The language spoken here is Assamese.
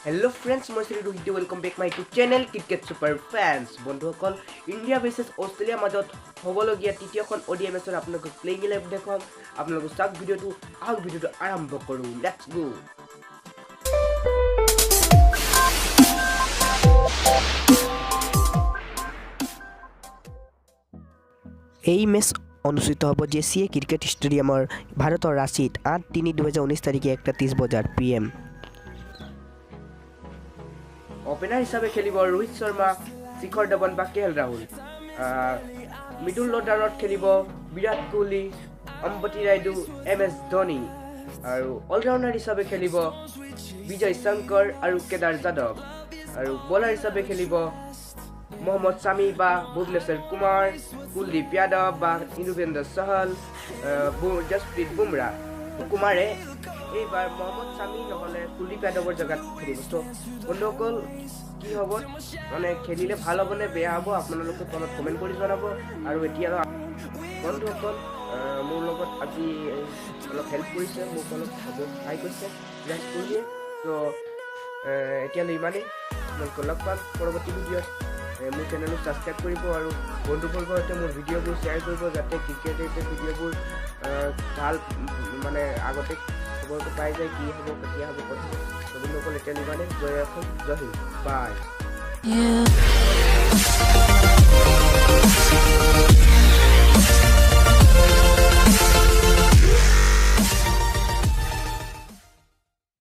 হেল্ল' ফ্ৰেণ্ডছ, মই Shri Rohit. Welcome back my YouTube channel Cricket Super Fans. বন্ধুসকল, ইণ্ডিয়া ভাৰ্চেছ অষ্ট্ৰেলিয়াৰ মাজত হ'বলগীয়া তৃতীয়খন অ'ডি আই মেচৰ আপোনালোকক প্লেইং ইলেভেন দেখুৱাম। আপোনালোকে চাওক ভিডিঅ'টো। আহক, ভিডিঅ'টো আৰম্ভ কৰোঁ। Let's go. এই মেচ অনুষ্ঠিত হ'ব জে চি এ ক্ৰিকেট ষ্টেডিয়ামৰ ভাৰতৰ ৰাঁচীত 8/3/2019 তাৰিখে 1টা 30 বজাত পি এম। অপেনাৰ হিচাপে খেলিব ৰোহিত শৰ্মা, শিখৰ ধৱন বা কে এল ৰাহুল। মিডল অৰ্ডাৰত খেলিব বিৰাট কোহলি, অম্বতী ৰায়ডু, এম এছ ধোনী আৰু অলৰাউণ্ডাৰ হিচাপে খেলিব বিজয় শংকৰ আৰু কেদাৰ যাদৱ আৰু বলাৰ হিচাপে খেলিব মহম্মদ ছামী বা ভুৱনেশ্বৰ কুমাৰ, কুলদীপ যাদৱ বা য়ুজবেন্দ্ৰ চহল, জছপ্ৰীত বুমৰাহ। কুমাৰে এইবাৰ মহম্মদ ছামী নহ'লে কুলদীপ যাদৱৰ জেগাত খেলিব। চ' বন্ধুসকল, কি হ'ব, মানে খেলিলে ভাল হ'ব নে বেয়া হ'ব, আপোনালোকে তলত কমেণ্ট কৰি জনাব। আৰু এতিয়া বন্ধুসকল, মোৰ লগত আজি অলপ হেল্প কৰিছে, মোক অলপ সহায় কৰিছে বিৰাট কোহলিয়ে। ত' এতিয়ালৈ ইমানেই। আপোনালোকক লগ পাম পৰৱৰ্তী ভিডিঅ'ত। মোৰ চেনেলটো ছাবস্ক্ৰাইব কৰিব আৰু বন্ধুবৰ্গৰ সৈতে মোৰ ভিডিঅ'বোৰ শ্বেয়াৰ কৰিব, যাতে ক্ৰিকেট ভিডিঅ'বোৰ ভাল মানে আগতে খবৰটো পাই যায়, কি হ'ব, কেতিয়া হ'ব, ক'ত হ'ব। বন্ধুসকল, এতিয়া ইমানেই। জয় অসম, জয় হিন্দ, বাই। Yeah.